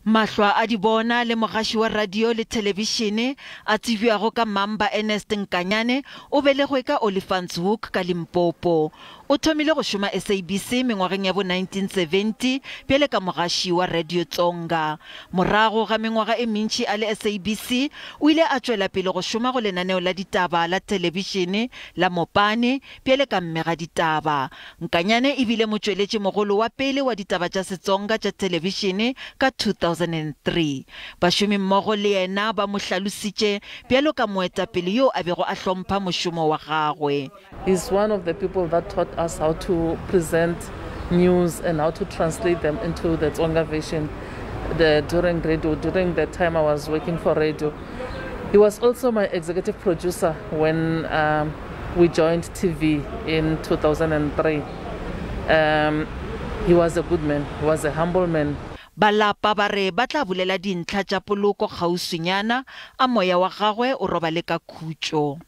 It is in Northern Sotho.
Mahlwa a di bona le mogaši wa radio le thelebišene a tsebjago ka Mamba Ernest Nkanyane o belegwe ka Olifantshoek ka Limpopo. O thomile go šoma SABC mengwageng ya bo 1970 bjale ka mogaši wa Radio Tsonga. Morago ga mengwaga e mentši a le SABC, o ile a tšwela pele go šoma go lenaneo la ditaba la thelebišene la Mopane bjale ka mmegaditaba. Nkanyane e bile motšweletšimogolo wa pele wa ditaba tša Setsonga tša thelebišene ka 2003. Bašomimmogo le yena ba mo hlalositše bjalo ka moetapele yo a bego a hlompha mošomo wa gagwe. He's one of the people that taught us how to present news and how to translate them into the Tsonga version the, during radio, during the time I was working for radio. He was also my executive producer when um, we joined TV in 2003. Um, he was a good man, he was a humble man. Ba lapa ba re ba tla bolela dintlha tša poloko kgauswinyana, a moya wa gagwe o robale ka khutšo.